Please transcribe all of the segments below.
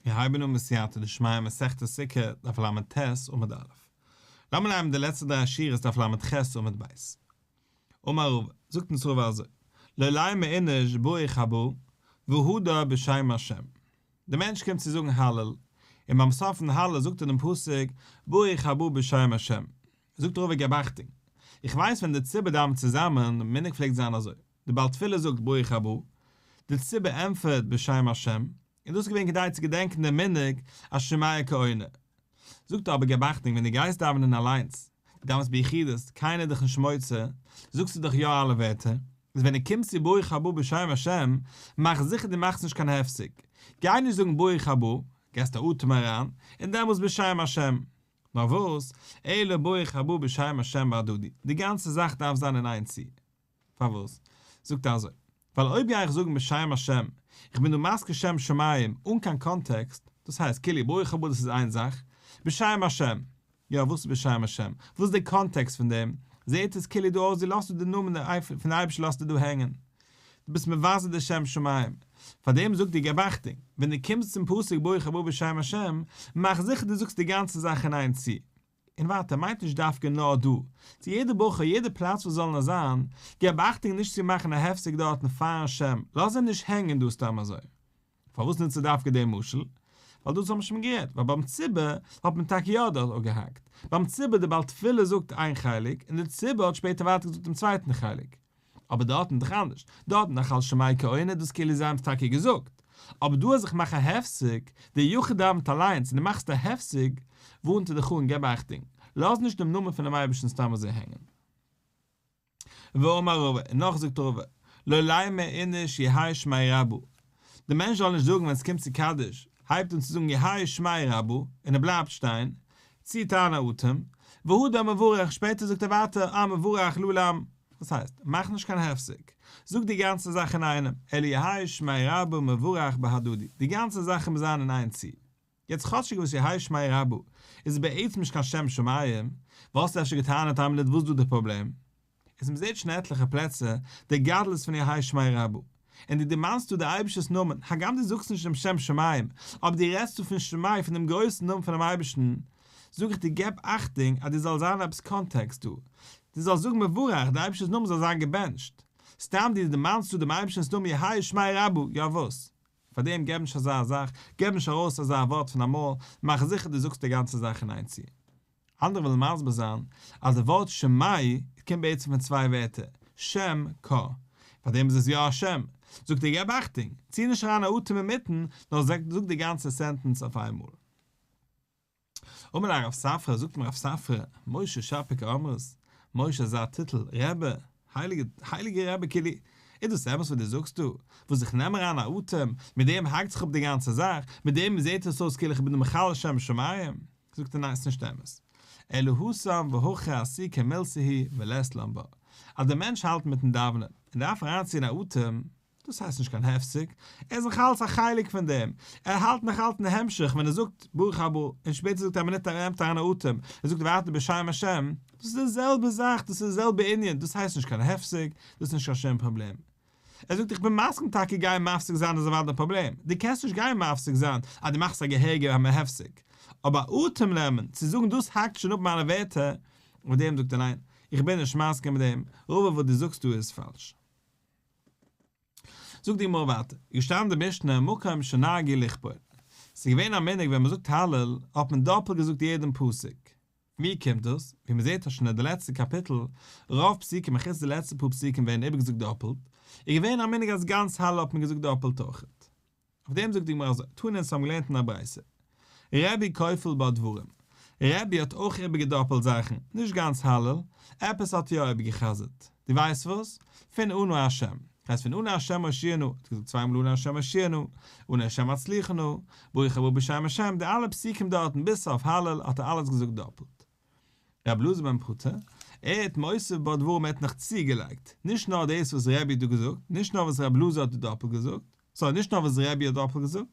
מיר הייבן אן בסייעתא דשמיא מסכת סוכה, דף לט עמוד א'. לאמיר נעמען די לעצטע דריי שורות דף לח עמוד ב'. אמר רבא, זאגט אונז רבא אזוי, לא לימא איניש ברוך הבא והדר בשם השם. דער מענטש קומט צו זאגן הלל, און ביים סוף פון הלל זאגט ער דעם פסוק ברוך הבא בשם השם. זאגט רבא געב אכטונג, איך ווייס ווען דער ציבור דאווענט צוזאמען, מנהג פלעגט זיין אזוי, דער בעל תפילה זאגט ברוך הבא, דער ציבור ענטפערט בשם השם, און דאס איז געווען כדי צו געדענקען דעם מנהג אז שומע כעונה. זאגט ער אבער געב אכטונג ווען דו גייסט דאווענען אליינס, דו דאווענסט ביחידות, קיינער איז דיך נישט מוצא, זאגסטו דאך יא אלע ווערטער, איז ווען דו קומסט צו ברוך הבא בשם השם, מאך זיכער דו מאכסט נישט קיין הפסק, גיי נישט זאגן ברוך הבא, געסט א אטעם אריין, און דעמאלס בשם השם. נאר וואס, אלא ברוך הבא בשם השם בהדדי, די גאנצע זאך דארף זיין אין איין צי. פארוואס? זאגט ער אזוי, ווייל אויב גיי איך זאגן בשם השם, איך בין דא מזכיר שם שמים אן קיין קאנטעקסט, דאס הייסט כאילו ברוך הבא דאס איז איין זאך, בשם השם, יא וואס איז בשם השם? וואס איז די קאנטעקסט פון דעם? זעהט עס כאילו דא אויס דו לאזט דא די נאמען פון די אייבערשטער לאזטו דא הענגען, דו ביסט מבזה די שם שמים, פארדעם זאגט ער געב אכטונג, ווען דו קומסט צום פסוק ברוך הבא בשם השם, מאך זיכער דו זאגסט די גאנצע זאך אין איין צי. און ווייטער מיינט נישט דווקא נאר דא, צו יעדע בחור יעדע פלאץ וואס זאל נאר זיין, געב אכטונג נישט צו מאכן א הפסק דארטן פארן שם, לאז אים נישט הענגען דא סתם אזוי. פארוואס נוצט ער דווקא דעם משל? ווייל דאס האבן מיר שוין גערעדט, ווייל ביים ציבור האט מען טאקע יא דארט אפגעהאקט, ביים ציבור דער בעל תפילה זאגט איין חלק און דער ציבור האט שפעטער ווייטער געזאגט דעם צווייטן חלק, אבער דארטן איז דאך אנדערש, דארטן נאך אלס שומע כעונה דאס כאילו זיי האבן עס טאקע געזאגט, אבער דא אז איך מאך א הפסק, דער יחיד דאווענט אליינס און דו מאכסט א הפסק, ווארנט ער דיך אן, געב אכטונג, לאז נישט דעם נאמען פונעם אייבערשטן סתם אזוי הענגען. ואמר רבא, און נאך זאגט רבא, לא לימא איניש יהא שמיה רבא, דער מענטש זאל נישט זאגן ווען עס קומט צו קדיש, הייבט אן צו זאגן יהא שמיה רבא, און ער בלייבט שטיין, ציט איין א אטעם, והדר מברך, שפעטער זאגט ער ווייטער א מברך לעלם, וואס הייסט, מאך נישט קיין הפסק, זאג די גאנצע זאך אינאיינעם, אלא יהא שמיה רבא מברך בהדדי, די גאנצע זאך מוז זיין אין איין צי. יעצט כאטשיג וואס יהא שמיה רבא איז בעצם נישט קיין שם שמים, וואלסטו אפשר געטענה'ט איין מינוט וואס איז דא די פראבלעם? איז מ'זעט שוין עטליכע פלעצער די גדלות פון יהא שמיה רבא, און דו דערמאנסט דא די אייבישטער'ס נאמען, הגם דו זאגסט נישט דעם שם שמים, אבער דו רעדסט דא פון שמיה פון דעם גרויסן נאמען פונעם אייבישטן, זאג איך דיר געב אכטונג אז דו זאל זיין עפעס קאנטעקסט דא, דו זאלסט זאגן מברך, די אייבישטער'ס נאמען זאל זיין געבענטשט, סתם דו דערמאנסט דא דעם אייבישטער'ס נאמען יהא שמיה רבא, יא וואס? פאר דעם געב נישט אזא זאך, געב נישט ארויס אזא ווארט פון א מויל, מאך זיכער דו זאגסט די גאנצע זאך אין איין צי. אנדערע ווילן מסביר זיין אז די ווארט שמיה קומט בעצם פון צוויי ווערטער, שם קה. פאר דעם איז עס יא א שם. זאגט ער געב אכטונג, צי נישט אריין א אטעם אינמיטן, נאר זאג די גאנצע סענטענס אויף איינמאל. אמר ליה רב ספרא, זאגט אים רב ספרא, משה שפיר קאמרת, משה אזא טיטל, רבי, הייליגע, הייליגע רבי כאילו, איז דאס אמת וואס דו זאגסט דא, וואס איך נעם אריין א אטעם, מיט דעם האקט זיך אפ די גאנצע זאך, מיט דעם זעט עס אויס כאילו איך בין דא מחלל שם שמים? זאגט ער ניין ס'נישט אמת, אלא התם והכא עסיקא מילתא היא ולית לן בה, אז דער מענטש האלט מיטן דאווענען און דארף אריינציען א אטעם, דאס הייסט נישט קיין הפסק, ער איז נאך אלץ א חלק פון דעם, ער האלט נאך אלץ אין המשך ווען ער זאגט ברוך הבא און שפעטער זאגט ער א מינוט ער נעמט אריין א אטעם, ער זאגט ווייטער בשם השם, דאס איז די זעלבע זאך, דאס איז די זעלבע ענין, דאס הייסט נישט קיין הפסק, דאס איז נישט קיין שום פראבלעם. ער זאגט איך בין מסכים טאקע גיין מפסיק זיין איז אוודאי א פראבלעם, דו קענסט נישט גיין מפסיק זיין אז דו מאכסט א געהעריגע הפסק, אבער א אטעם נעמען צו זאגן דאס האקט שוין אפ מיינע ווערטער, אויף דעם זאגט ער ניין, איך בין נישט מסכים מיט דעם, רבא וואס דו זאגסט דא איז פאלש. זאגט די גמרא ווייטער, איז געשטאנען די משנה מקום שנהגו לכפול, ס'איז געווען א מנהג ווען מ'זאגט הלל האט מען דאפלט געזאגט יעדן פסוק, ווי קומט דאס? ווי מ'זעט שוין אין די לעצטע קאפיטל, רוב פסוקים אחוץ די לעצטע פאר פסוקים ווערן איבערגעזאגט דאפלט, איז געווען א מנהג אז גאנץ הלל האט מען געזאגט דאפלט אויכעט. אויף דעם זאגט די גמרא אזוי, תנא אונז האבן געלערנט אין א ברייתא, רבי כופל בה דברים, רבי האט אויך איבערגעדאפלט זאכן, נישט גאנץ הלל, עפעס האט יא איבערגע'חזר'ט, דו ווייסט וואס? פון אנא השם, הייסט פון אנא השם הושיעה נא, האט געזאגט צוויי מאל אנא השם הושיעה נא, אנא השם הצליחה נא, ברוך הבא בשם השם, די אלע פסוקים דארטן ביז סוף הלל האט ער אלעס געזאגט דאפלט. רבי אלעזר בן פרטא, ער האט מוסיף בה דברים ער האט נאך צוגעלייגט, נישט נאר דאס וואס רבי האט דא געזאגט, נישט נאר וואס רבי אלעזר האט דא דאפלט געזאגט, סארי נישט נאר וואס רבי האט דאפלט געזאגט,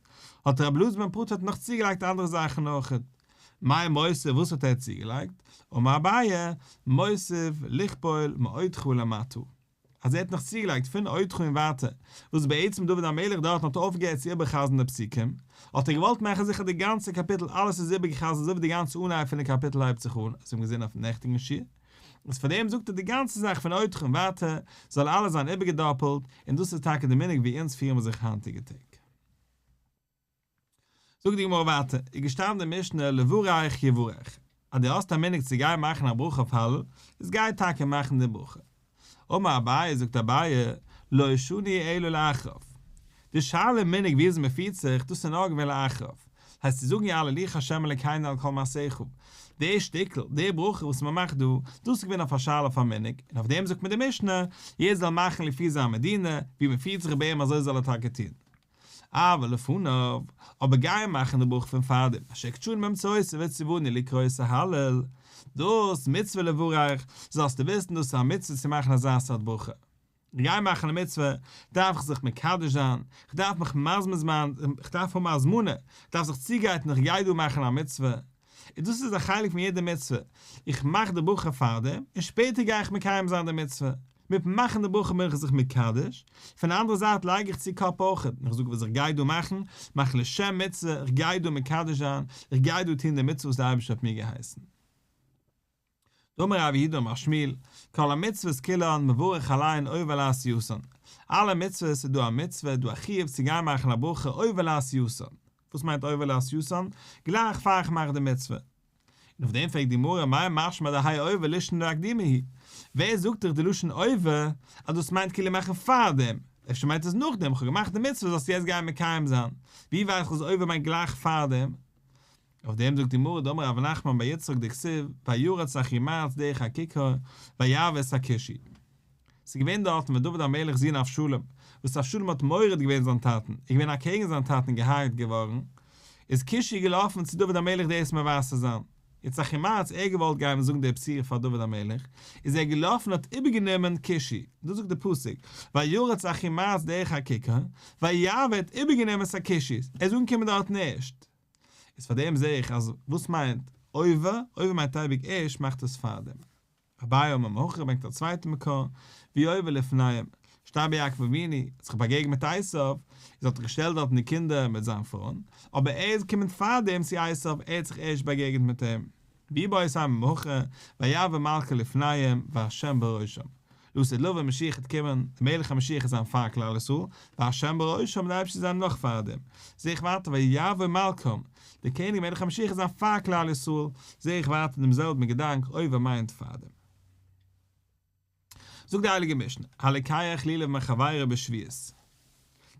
האט רבי אלעזר בן פרטא האט נאך צוגעלייגט אנדערע זאכן אויכעט. מאי מוסיף וואס האט ער צוגעלייגט? אמר אביי, מוסיף לכפול מאודך למטה. אז ער האט נאך צוגעלייגט פון אודך און ווייטער, וואס בעצם דוד המלך דארטן האט אויפגעהערט צו איבער'חזר'ן די פסוקים, האט ער געוואלט מאכן זיכער די גאנצע קאפיטל אלעס איז איבערגע'חזר'ט אזוי ווי די גאנצע אנהייב פון די קאפיטל הייבט זיך אן, אזוי ווי מיר האבן געזען אויפן נעכטיגן שיעור, איז פאר דעם זאגט ער די גאנצע זאך פון אודך און ווייטער זאל אלעס זיין איבערגעדאפלט, און דאס איז טאקע די מנהג ווי אונז פירן מיר זיך היינטיגע טעג. זאגט די גמרא ווייטער, איז געשטאנען די משנה לברך יברך, אז דו האסט א מנהג צו גיין מאכן א ברכה אויף הלל, איז גיי טאקע מאכן די ברכה. אמר אביי, זאגט אביי, לא שנו אלא לאחריו. די שאלה אין מנהג ווי אזוי מען פירט זיך, דאס איז נאר געווען לאחריו. הייסט צו זאגן יהללוך ה' אלקינו על כל מעשיך. די שטיקל, די ברכה וואס מען מאכט דא, דאס איז געווען אויף א שאלה אויף א מנהג, און אויף דעם זאגט מען די משנה, יעדער זאל מאכן לפי זיין מדינה, ווי מען פירט זיך ביי אים אזוי זאל ער טאקע טון. אבל לפניו, אבער גיין מאכן די ברכה פון פארדעם, אשר קדשנו במצותיו וציוונו לקרוא את ההלל, דאס מצוה לברך, זאלסטו וויסן דאס איז א מצוה צו מאכן אזא סארט ברכה. איך גיי מאכן א מצוה, דארף איך זיך מקדש זיין, איך דארף מיך מזמין זיין, איך דארף האבן א הזמנה, איך דארף זיך צוגרייטן איך גיי דא מאכן א מצוה, און דאס איז א חלק פון יעדע מצוה, איך מאך די ברכה פארדעם, און שפעטער גיי איך מקיים זיין די מצוה. מיטן מאכן די ברכה בין איך זיך מקדש, פון די אנדערע זייט לייג איך צו קאפ אויך, און איך זאג וואס איך גיי דא מאכן, מאך לשם מצוה, איך גיי דא מקדש זיין, איך גיי דא טון די מצוה וואס דער אייבערשטער האט מיר געהייסן. דאמר רב יהודה אמר שמואל, כל המצוות כולן מברך עליהן עובר לעשייתן, אלע מצוות איז דא א מצוה, דא א חיוב צו גיין מאכן א ברכה עובר לעשייתן, וואס מיינט עובר לעשייתן? גלייך פאר איך מאך די מצוה. און אויף דעם פרעגט די גמרא מאי משמע דהאי עובר לישנא דאקדומי הוא, ווער זאגט דיך די לשון עובר אז דאס מיינט כאילו מאכן פארדעם, אפשר מיינט עס נאכדעם, איך האב געמאכט די מצוה זאלסטו יעצט גיין מקיים זיין, ווי ווייס איך אז עובר מיינט גלייך פארדעם? אויף דעם זאגט די גמרא דאמר רב נחמן בר יצחק דכתיב וירץ אחימעץ דרך הכיכר ויעבור את הכושי. ס'איז געווען דארטן ווען דוד המלך'ס זון אבשלום, וואס אבשלום האט מורד געווען זיין טאטן, איז געווען אקעגן זיין טאטן און געהארגעט געווארן, איז כושי געלאפן צו דוד המלך דאס מבשר זיין. יעצט אחימעץ ער געוואלט גיין זאגן די בשורה פאר דוד המלך, איז ער געלאפן און האט איבערגענומען כושי, דאס זאגט די פסוק, וירץ אחימעץ דרך הכיכר, ויעבור האט איבערגענומען את הכושי, ער איז אנגעקומען דארטן ערשט. איז פאר דעם זעה איך אז וואס מיינט עובר, עובר מיינט אייביג ערשט מאכט עס פארדעם. אביי אמר מהכא ברענגט א צווייטע מקור, והוא עובר לפניהם, שטייט ביי יעקב אבינו, האט זיך באגעגנט מיט עשיו, איז האט ער געשטעלט דארטן די קינדער מיט זיין פרוי, אבער ער איז געקומען פארדעם צו עשיו, ער האט זיך ערשט באגעגנט מיט אים. ואיבעית אימא מהכא, ויעבור מלכא לפניהם, וה' בראשם. לעתיד לבוא משיח וועט קומען, דער מלך המשיח וועט זיין פאר כלל ישראל, וה' בראשם און דער אייבערשטער וועט זיין נאך פאר דעם. זעה איך ווייטער ויעבור מלכם, דער קעניג מלך המשיח וועט זיין פאר כלל ישראל, זעה איך ווייטער דעם זעלבן געדאנק עובר מיינט פאר דעם. זאגט די הייליגע משנה, הלוקח לולב מחבירו בשביעית.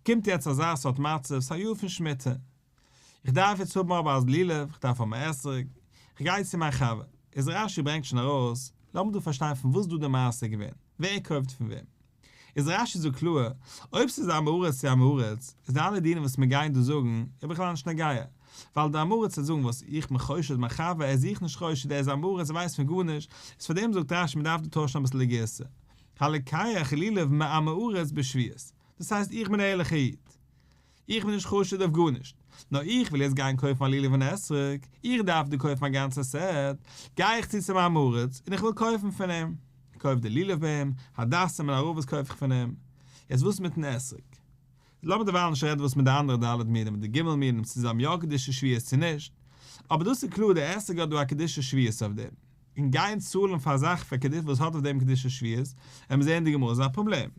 קומט יעצט אזא סארט מצב, ס'איז א יאר פון שמיטה, איך דארף יעצט האבן אבער א לולב, איך דארף האבן א אתרוג, איך גיי צו מיין חבר, איז רש"י ברענגט שוין ארויס, לאמיר דא פארשטיין פון וואס דא די מעשה איז געווען, ווער קויפט פון וועם. איז רש"י זאגט קלאר, אויב ס'איז עם הארץ צו עם הארץ, איז די אלע דינים וואס מיר גייען דא זאגן, איז בכלל נישט נוגע, ווייל די עם הארץ וועט זאגן וואס, איך בין חושד מיין חבר, ער איז זיך נישט חושד, ער איז עם הארץ, ער ווייסט פון גארנישט, איז פאר דעם זאגט רש"י מ'דארף דא טוישן אביסל די גירסא, הלוקח לולב מעם הארץ בשביעית, דאס הייסט איך בין א ערליכער איד, איך בין נישט חשוד אויף גארנישט, נאר איך וויל יעצט גיין קויפן א לולב און אתרוג, איך דארף דא קויפן א גאנצע סעט, גיי איך צו צום עם הארץ און איך וויל קויפן פון אים, איך קויף די לולב ביי אים, הדסים און ערבות קויף איך פון אים, יעצט וואס מיטן אתרוג? לאמיר דערווייל נישט רעדן וואס מיט די אנדערע ד' מינים מיט די ג' מינים צו זיי האבן יא קדושת שביעית צו נישט, אבער דאס איז קלאר די אתרוג האט דא א קדושת שביעית אויף דעם, און גיין צאלן פאר א זאך פאר קדוש וואס האט אויף דעם קדושת שביעית, וועלן מיר זעהן אין די גמרא איז א פראבלעם.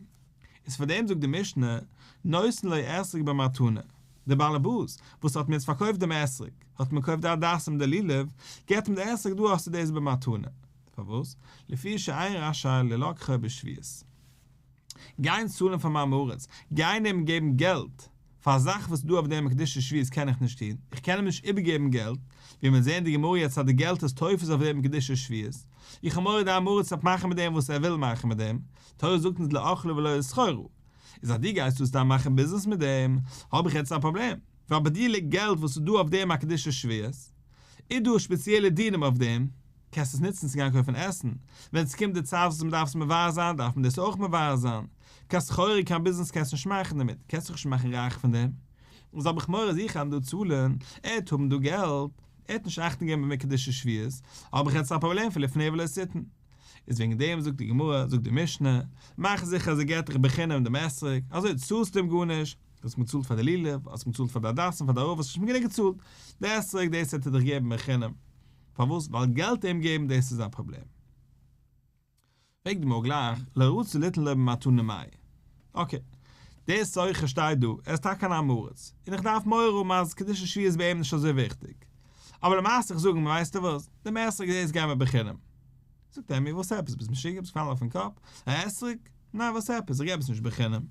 איז פאר דעם זאגט די משנה, נותן לו אתרוג במתנה, דער באלעבאס וואס האט מיר יעצט פארקויפט דעם אתרוג, האט מיר געקויפט די הדסים די לולב, געבט אים די אתרוג דא האסטו דאס במתנה. פארוואס? לפי שאין רשאי ללקחו בשביעית. גיין צאלן פאר מיין עם הארץ, גיין אים געבן געלט פאר א זאך וואס איז דא אויף דעם קדושת שביעית קען איך נישט טון, איך קען אים נישט איבערגעבן געלט, ווי מיר זעהן אין די גמרא יעצט אז די געלט איז תופס אויף דעם קדושת שביעית, איך האב מורא די עם הארץ וועט מאכן מיט דעם וואס ער וויל מאכן מיט דעם, תורה זאגט אונז לאכלה ולא לסחורה, איז אז דו גייסט דא סתם מאכן ביזנעס מיט דעם, האב איך יעצט א פראבלעם, ווייל ביי דיר ליגט געלט וואס איז דא אויף דעם א קדושת שביעית, איז דא שפעציעלע דינים אויף דעם, קענסט עס נוצן צו גיין קויפן עסן, ווען עס קומט די צייט וואס מען דארף עס מבער זיין דארף מען דאס אויך מבער זיין, קיין סחורה קיין ביזנעס קענסט נישט מאכן דערמיט, קענסט זיך נישט מאכן רייך פון דעם, איז האב איך מורא אז איך גיי דא צאלן, ער וועט האבן דא געלט, ער וועט נישט אכטונג געבן מיט קדושת שביעית, האב איך יעצט א פראבלעם פון לפני עור לא תתן. איז וועגן דעם זאגט די גמרא, זאגט די משנה, מאך זיכער אז ער געט דיך בחינם דעם אתרוג, אזוי צאלסטו אים גארנישט, האסט אים געצאלט פאר די לולב, האסט אים געצאלט פאר די הדסים, פאר די ערבות, האסט שוין גענוג געצאלט, די אתרוג דאס וועט ער דיך געבן בחינם, פארוואס? ווייל געלט אים געבן דאס איז א פראבלעם. פרעגט די גמרא גלייך, לא רצה ליתן לו במתנה מאי. אקעי, דער סוחר שטייט דא, ער איז טאקע אן עם הארץ, און איך דארף מורא האבן אז קדושת שביעית איז ביי אים נישט אזוי וויכטיג. אבער למעשה איך זאג אים, ווייסטו וואס, דעם אתרוג דאס געב מיר בחינם. זאגט ער מיר, וואס עפעס, ביסט משוגע, ביסט געפאלן אויפן קאפ? א אתרוג? ניין וואס עפעס, איך געב עס נישט בחינם.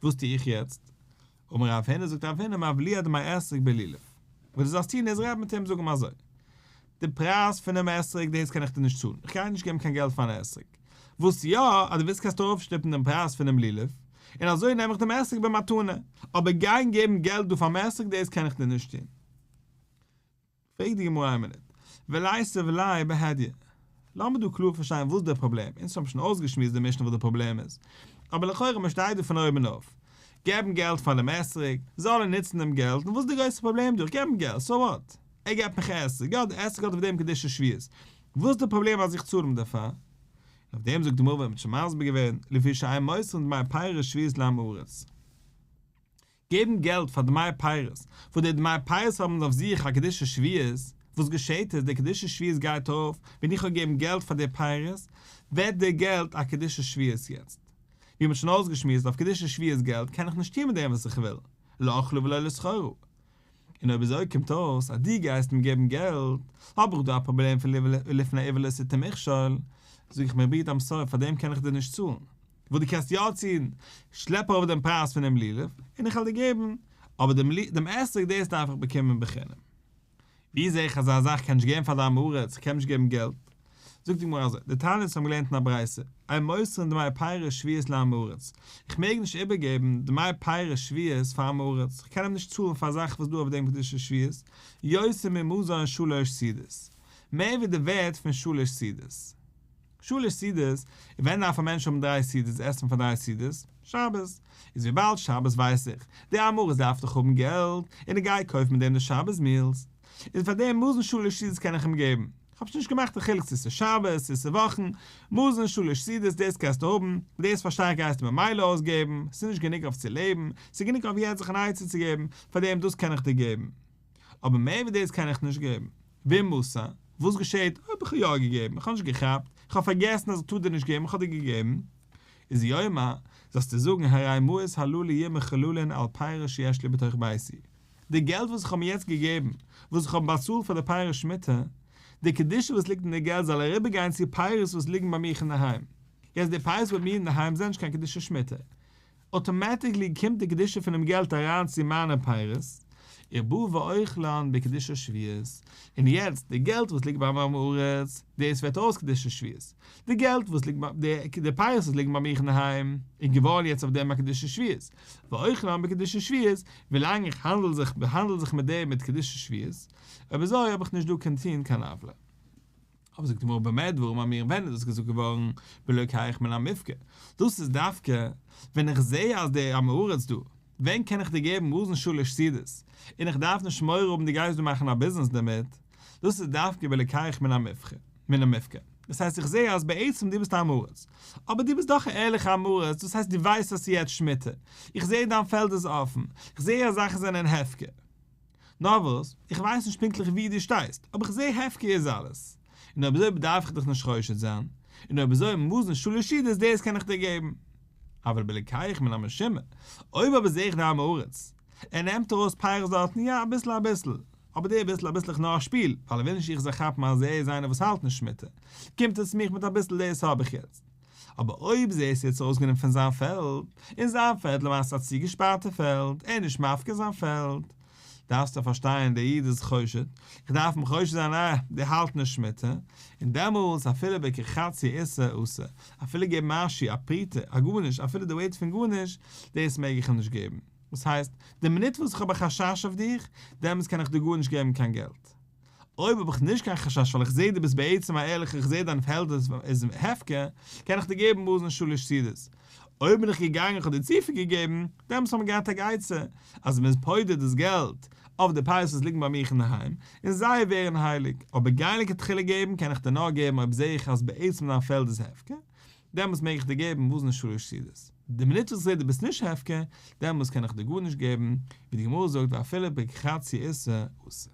וואס טו איך יעצט? אמר רב הונא זאגט רב הונא מבליע דמי אתרוג בלולב. וואס דו זאלסט טון איז רעד מיט אים זאג אים אזוי, די פרייז פונעם אתרוג דאס קען איך דיר נישט צאלן, איך גיי נישט געבן קיין געלט פאר אן אתרוג. וואס יא, אז דו ווילסט קענסטו ארויפשטופן דעם פרייז פונעם לולב, און אזוי נעם איך דעם אתרוג במתנה, אבער גיין געבן געלט דא פאר'ן אתרוג דאס קען איך דיר נישט טון. פרעגט די גמרא איין מינוט, וליתיב ליה בהדיא. לאמיר דא קלאר פארשטיין וואס דער פראבלעם, אונז האבן שוין אויסגעשמועסט די משנה וואס די פראבלעם איז, אבער לכאורה מען שטייט דא פון אויבן אויף, געבן געלט פאר דעם אתרוג, זאל ער נוצן דעם געלט, און וואס איז די גרויסע פראבלעם דא, איך געב אים געלט, סאו וואט? ער געבט מיך אתרוג, יא די אתרוג האט אויף דעם קדושת שביעית, וואס איז די פראבלעם אז איך צאל אים דערפאר? און אויף דעם זאגט די גמרא ווי מען האט שוין מסביר געווען, לפי שאין מוסרין דמי פירות שביעית לעם הארץ. געבן געלט פאר דמי פירות, וואס די דמי פירות האבן אויף זיך א קדושת שביעית, וואס געשעהט איז די קדושת שביעית גייט ארויף, ווען איך האב געגעבן געלט פאר די פירות, ווערט די געלט א קדושת שביעית יעצט. ווי מ'האט שוין אויסגעשמועסט אויף קדושת שביעית געלט קען איך נישט טון מיט דעם וואס איך וויל, לאכלה ולא לסחורה. און אויב אזוי קומט אויס אז דו גייסט אים געבן געלט, האב איך דא א פראבלעם פון לפני עור לא תתן מכשול, זאג איך מיין ברודער I'm sorry פאר דעם קען איך דיר נישט צאלן. וואס דו קענסט יא טון, שלעפ ארויף דעם פרייז פונעם לולב, און איך וועל דיר געבן, אבער דעם דעם אתרוג דאס דארף איך באקומען בחינם. ווי זע איך אזא זאך קען נישט געבן פאר די עם הארץ, איך קען נישט געבן געלט. זאגט די גמרא אזוי, דתניא אונז האבן געלערנט אין א ברייתא, אין מוסרין דמי פירות שביעית לעם הארץ, איך מעג נישט איבערגעבן דמי פירות שביעית פאר עם הארץ, איך קען אים נישט צאלן פאר א זאך וואס איז דא אויף דעם קדושת שביעית, יותר ממזון שלש סעודות, מער ווי די ווערט פון שלש סעודות. שלש סעודות, און ווען דארף א מענטש האבן דריי סעודות, עסן פאר דריי סעודות? שבת. איז וויבאלד שבת ווייס איך, די עם הארץ דארף דאך האבן געלט, און ער גייט קויפן מיט דעם די שבת meals. איז פאר דעם מזון שלש סעודות קען איך אים געבן. כ'האב שוין נישט געמאכט די חילוק צו ס'איז שבת צו ס'איז וואכן, מזון שלש סעודות דאס קענסטו האבן, דאס פארשטיי איך גייסטו ממילא אויסגעבן, ס'איז נישט גענוג אויף צו לעבן, ס'איז גענוג אויף יעצט זיך אן עצה צו געבן, פאר דעם דאס קען איך דיר געבן. אבער מער ווי דאס קען איך נישט געבן. ואם מסר, וואס געשעט אויב איך האב יא געגעבן, איך האב נישט געכאפט, איך האב פארגעסן אז איך טאר דיר נישט געבן, איך האב דיר געגעבן, איז יאמר, זאלסטו זאגן הרי מעות הללו יהיו מחוללין על פירות שיש לי בתוך ביתי, די געלט וואס איך האב יעצט געגעבן, וואס איך האב באצאלט פאר די פירות שמיטה, די קדושה וואס ליגט אין די געלט זאל אריבערגיין צו פירות וואס ליגן ביי מיך אינדערהיים. יעצט די פירות ביי מיר אינדערהיים זענען נישט קיין קדושת שמיטה, automatically קומט די קדושה פונעם געלט אריין צו מיינע פירות, ובא ואוכלן בקדושת שביעית, און יעצט די געלט וואס ליגט ביים עם הארץ, דאס ווערט אויס קדושת שביעית, די געלט וואס ליגט ביי די פירות וואס ליגן ביי מיך אינדערהיים, איז געווארן יעצט אויף דעם א קדושת שביעית, ואוכלן בקדושת שביעית, ווילאנג איך האנדל זיך באהאנדל זיך מיט דעם מיט קדושת שביעית, אויב אזוי האב איך נישט דא קיין טון קיין עוולה. אבער זאגט די גמרא במה דברים אמורים ווען איז דאס געזאגט געווארן בלוקח מן המופקר, דאס איז דווקא ווען איך זעה אז דער עם הארץ דא, ווען קען איך דיר געבן מזון שלש סעודות, און איך דארף נישט מורא האבן דו גייסט דא מאכן א ביזנעס דערמיט, דאס איז דווקא בלוקח מן המופקר, דאס הייסט איך זעה אז בעצם דו ביסט א עם הארץ, אבער דו ביסט דאך א ערליכע עם הארץ, דאס הייסט דו ווייסט אז ס'איז יעצט שמיטה, איך זעה דיין פעלד איז אפן, איך זעה אז זאכן זענען הפקר. נאר וואס, איך ווייס נישט פונקטליך וואו דו שטייסט, אבער איך זע הפקר איז אלעס. און אויב אזוי דארף איך דיך נישט חושד זיין. און אויב אזוי מזון שלש סעודות דאס קען איך דיר געבן. אבל בלוקח מן המשומר, אויב אבער זע איך די עם הארץ, ער נעמט ארויס פירות דארטן, יא אביסל אביסל, אבער די אביסל אביסל איז נאר א שפיל, ווייל ער וויל נישט איך זאל כאפן אז ער איז איינער וואס האלט נישט שמיטה, קומט ער צו מיך מיט אביסל דאס האב איך יעצט. אבער אויב זעהסטו יעצט ארויסגענומען פון זיין פעלד, און זיין פעלד למעשה א צוגעשפארטע פעלד, ער איז נישט מפקיר זיין פעלד, דארפסטו פארשטיין דער איד איז חושד, איך דארף אים חושד זיין אה, דער האלט נישט שמיטה, און דעמאלס אפילו בכחצי איסר אסור, אפילו געבן משהו, א פרוטה, א גארנישט, אפילו די ווערט פון גארנישט, דאס מעג איך אים נישט געבן. דאס הייסט, די מינוט וואס איך האב א חשש אויף דיך, דעמאלס קען איך דיר גארנישט געבן קיין געלט. אויב האב איך נישט קיין חשש ווייל איך זעה דו ביסט בעצם א ערליכער איך זעה דיין פעלד איז הפקר, קען איך דיר געבן מזון שלש סעודות. אויב בין איך געגאנגען איך האב דיר צופיל געגעבן, דעמאלטס האט מען געהאט א עצה, אז מען איז פודה דאס געלט אויף די פירות וואס ליגן ביי מיך אינדערהיים, און זיי ווערן הייליג, אבער גיין לכתחילה געבן קען איך דיר נאר געבן אויב זע איך אז בעצם דיין פעלד איז הפקר, דעמאלטס מעג איך דיר געבן מזון שלש סעודות. די מינוט וואס איך זע דו ביסט נישט הפקר, דעמאלטס קען איך דיר גארנישט געבן, ווי די גמרא זאגט ואפילו בחצי איסור אסור.